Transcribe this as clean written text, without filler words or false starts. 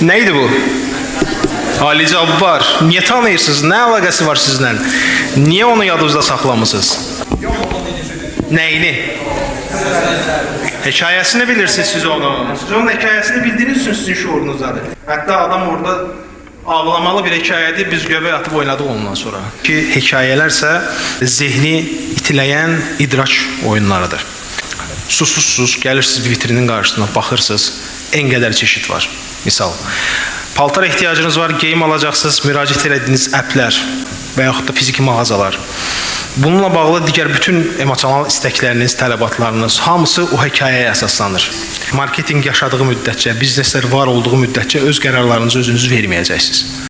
Nə idi bu? Ali Cabbar. Niyə tanıyırsınız? Nə əlaqəsi var sizlə? Niyə onu yadınızda saxlamısınız? Nəyini? Hekayəsini bilirsiniz siz onu. Siz onun hekayəsini bildiyiniz üçün sizin şuurunuzdadır. Hətta adam orada ağlamalı bir hekayədir, biz göbək atıb oynadıq ondan sonra. Ki, hekayələrsə zehni itiləyən idrak oyunlarıdır. Susuzsuz, gəlirsiniz bir vitrinin qarşısına, baxırsınız, en qədər çeşid var. Misal, paltar ehtiyacınız var, geyim alacaqsınız, müraciət elədiyiniz applər və yaxud da fiziki mağazalar. Bununla bağlı digər bütün emosional istəkləriniz, tələbatlarınız hamısı o hekayəyə əsaslanır. Marketinq yaşadığı müddətcə, bizneslər var olduğu müddətcə öz qərarlarınızı özünüz verməyəcəksiniz.